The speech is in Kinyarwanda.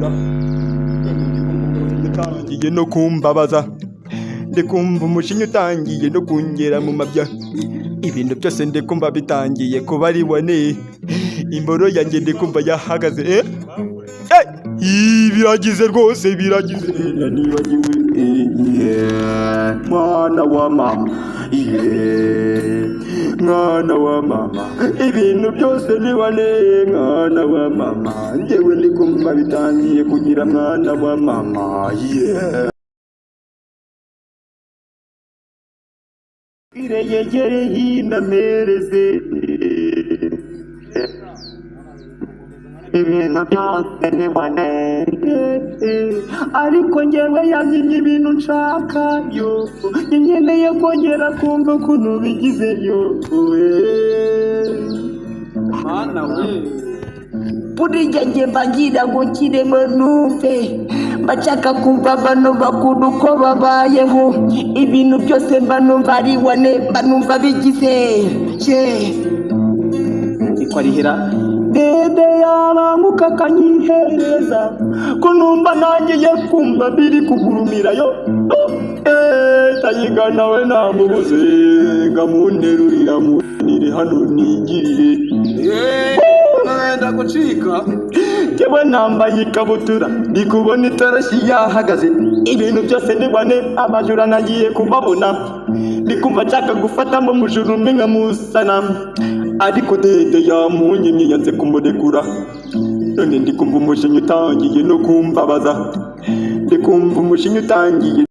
kumurekura. Utangiye no kumbabaza, ndi kumva umushinya utangiye no kungera mu mabya. Ibintu byose ndi kumva bitangiye kuba ari wane. Imboro yanjye ndi kumva yahagaze. Eh, biragize rwose, biragize. Nibagiwe, yeah. Mwana wa mama, yeah. Mwana wa mama, ibintu byose ni wane. Mwana wa mama, njyewe ndi kumva bitangiye kugira, mwana wa mama, yeah. Yegere hino amereze ibintu byose ni wane, ariko njyewe yazimye ibintu nshaka yo, nkeneye kongera kumva ukuntu bigize yo. Mana we! Buriya njye mba ngira ngo nshyiremo numve, mba nshaka kumva bano bakuru uko babayeho. Ibintu byose mba numva ari wane, mba numva bigize ye. Niko arihera. Dede yabanguka akanyihereza ko numva nangiye kumva biri kugurumirayo. Tayiga nawe namubuze, ngamunterurira munire hano nigirire. Wenda gucika. Njyewe nambaye ikabutura, ndi kubona itoroshi yahagaze. Ibintu byose ni wane. Abajura nagiye kubabona, ndi kumva nshaka gufatamo umujura umwe nkamusana, ariko dede yamunyimye, yanze kumurekura. None ndi kumva umushinya utangiye no kumbabaza, ndi kumva umushinya utangiye.